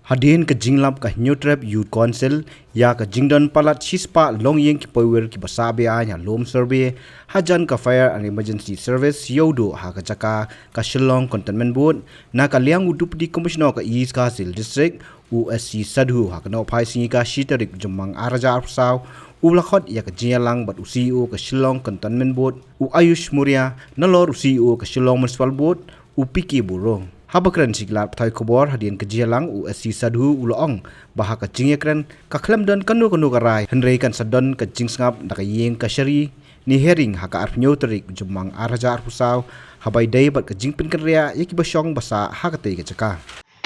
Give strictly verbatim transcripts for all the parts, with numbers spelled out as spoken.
Hadien ka jinglap ka Hynñiewtrep Youth Council ïa ka jingdon palat shispah longïing ki poiwir kiba sah beaiñ ha Lum Survey, hajan ka Fire and Emergency Service Ïewduh ha ka jaka ka Shillong Cantonment Board, na ka liang u Deputy Commissioner ka East Khasi Hills District, u S C Sadhu, ha ka nohphai sngi ka shi tarik Jymmang ar hajar arphew saw, u la khot ïa ka jingïalang bad u C E O ka Shillong Cantonment Board, u Ayush Maurya, nalor u C E O ka Shillong Municipal Board, u P K Buro. Haba kren sha ki lad pathai khubor hadien ka jingïalang, u S C Sadhu u la ong ba ha ka jingïakren ka khlem don kano kano ka rai, hynrei kan sa don ka jingsngap na ka ïing kashari ne hearing ha ka arphew hynñiew tarik Jymmang ar hajar arphew saw, haba ïadei bad ka jingpynkynriah ïa kiba shong ba sah ha katei ka jaka.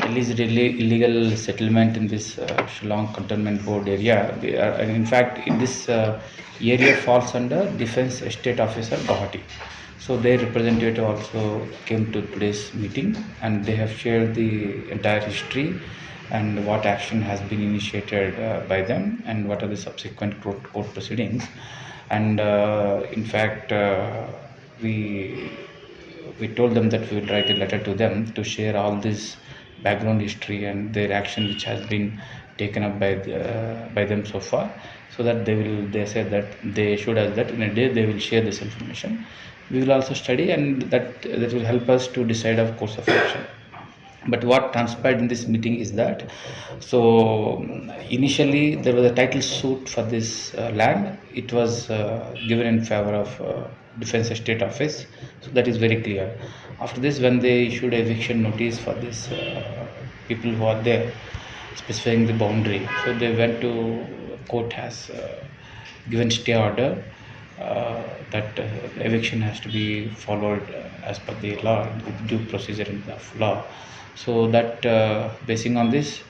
Illegal, illegal settlement in this uh, Shillong Cantonment Board area. They are, and in fact, in this uh, area falls under Defense Estate Officer Guwahati. So their representative also came to today's meeting, and they have shared the entire history and what action has been initiated uh, by them and what are the subsequent court, court proceedings. And uh, in fact, uh, we we told them that we will write a letter to them to share all this background history and their action which has been taken up by the, by them so far, so that they will, they said that they assured us that in a day they will share this information. We will also study, and that that will help us to decide our course of action. But what transpired in this meeting is that, so initially there was a title suit for this uh, land. It was uh, given in favor of uh, Defense Estate Office. So that is very clear. After this, when they issued eviction notice for this uh, people who are there, specifying the boundary, so they went to court, has uh, given stay order uh, that uh, eviction has to be followed uh, as per the law, with due procedure of law. So that uh, basing on this,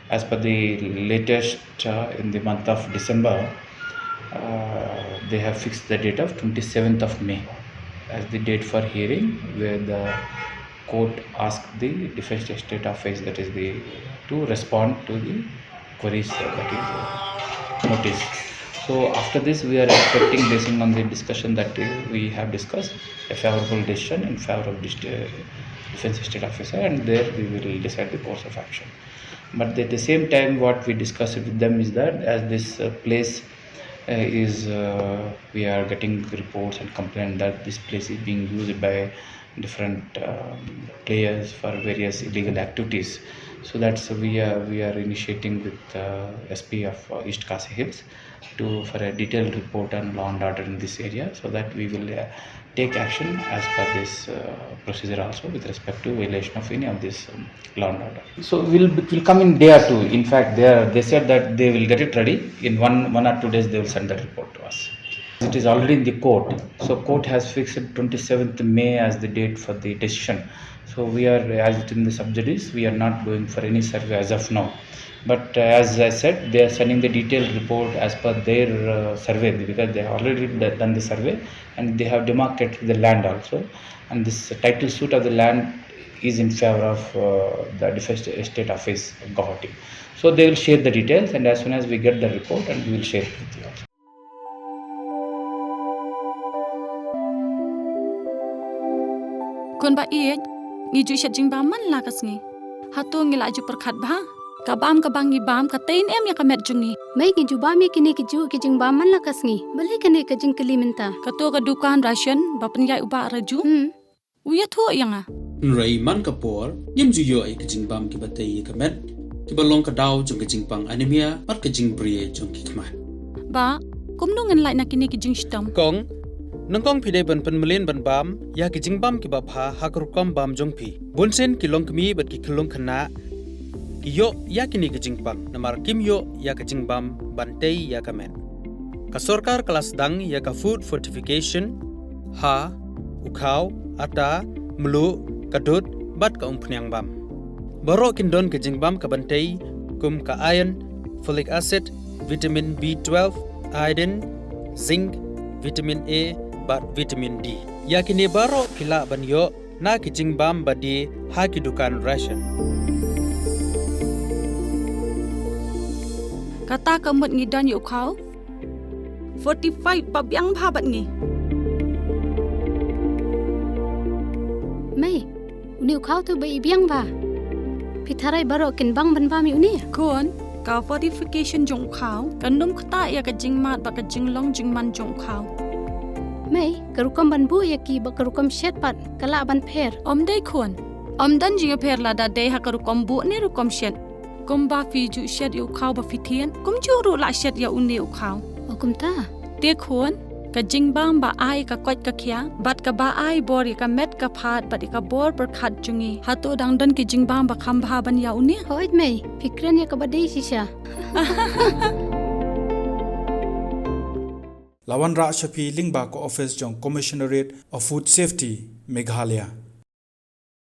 as per the latest uh, in the month of December, uh, they have fixed the date of twenty-seventh of May as the date for hearing, where the court asked the Defense Estate Office, that is the, to respond to the queries, uh, that is uh, notice. So after this, we are expecting, basing on the discussion that uh, we have discussed, a favorable decision in favor of dist- uh, Defense Estate Officer, and there we will decide the course of action. But at the same time, what we discussed with them is that as this uh, place uh, is, uh, we are getting reports and complaints that this place is being used by different um, players for various illegal activities. So that's we are we are initiating with uh, S P of uh, East Khasi Hills to, for a detailed report on law and order in this area, so that we will uh, take action as per this uh, procedure also with respect to violation of any of this um, law and order. So we'll we'll come in day or two. In fact, they are, they said that they will get it ready in one one or two days. They will send the report to us. It is already in the court. So court has fixed twenty-seventh May as the date for the decision. So we are, as it in the subjudice, we are not going for any survey as of now. But uh, as I said, they are sending the detailed report as per their uh, survey, because they have already d- done the survey and they have demarcated the land also. And this title suit of the land is in favor of uh, the Defense Estate Office of Guwahati. So they will share the details, and as soon as we get the report, and we will share it with you. Khun ba ïeit, ngi ju shet jingbam man la ka sngi. Hato ngi la ju pyrkhat bha? Ka bam kaba ngi bam ka tei ne em ïa ka met jong ngi. Mei, ngi ju bam ïa kine ki ju ki jingbam man la ka sngi. Balei kane ka jingkylli mynta? Kato ka dukan ration ba pynïaid u Bah Raju. Hmm. U ïathuh ïa nga. Hynrei man ka por, ngim ju ïoh ïa ka jingbam kiba tei ïa ka met, kiba long ka daw jong ka jingpang anemia bad ka jingbria jong ki khmat. Bah, kumno ngin lait na kine ki jingshitom? Kong, nyngkong phi dei ban pynmlien ban bam ïa ki jingbam kiba bha ha ka rukom bam jong phi. Bunsien ki longkmie bad ki khyllung khynnah ki ïoh ïa kine ki jingpang namar kim ïoh ïa ka jingbam ban tei ïa ka met. Ka sorkar ka la sdang ïa ka food fortification ha u khaw, ata, mluh, ka dud bad ka umphniang bam. Baroh kin don ka jingbam kaban tei kum ka iron, folic acid, vitamin B twelve, iodine, zinc, vitamin A bad vitamin D. Ïa kine baroh phi lah ban ïoh na ki jingbam ba die ha ki dukan ration. Kata ka mut ngi don ïa u khaw fortified ba biang bha bad ngi. Mei, une u khaw tu ba i biang bha. Phi tharai baroh kin bang ban bam ïa une? Khun, ka fortification jong u khaw kan ym ktah ïa ka jingmad bad ka jinglong jingman jong u khaw. Mei, ka rukom ban buh ïa ki bad ka rukom shet pat ka lah ban pher. Ym dei khun. Ym don jingïapher lada dei ha ka rukom buh ne rukom shet. Kumba phi ju shet ïa u khaw ba phi thied, kumjuh ruh lah shet ïa une u khaw. O kumta? Te khun, ka jingbam ba ai ka koit ka khiah bad kaba ai bor ïa ka met ka phad bad ïa ka bor pyrkhat jong ngi, hato dang don ki jingbam ba kham bha ban ïa une? Hooid mei, phi kren ïa kaba dei shisha. La wanrah sha phi lyngba ka office jong Commissionerate of Food Safety, Meghalaya.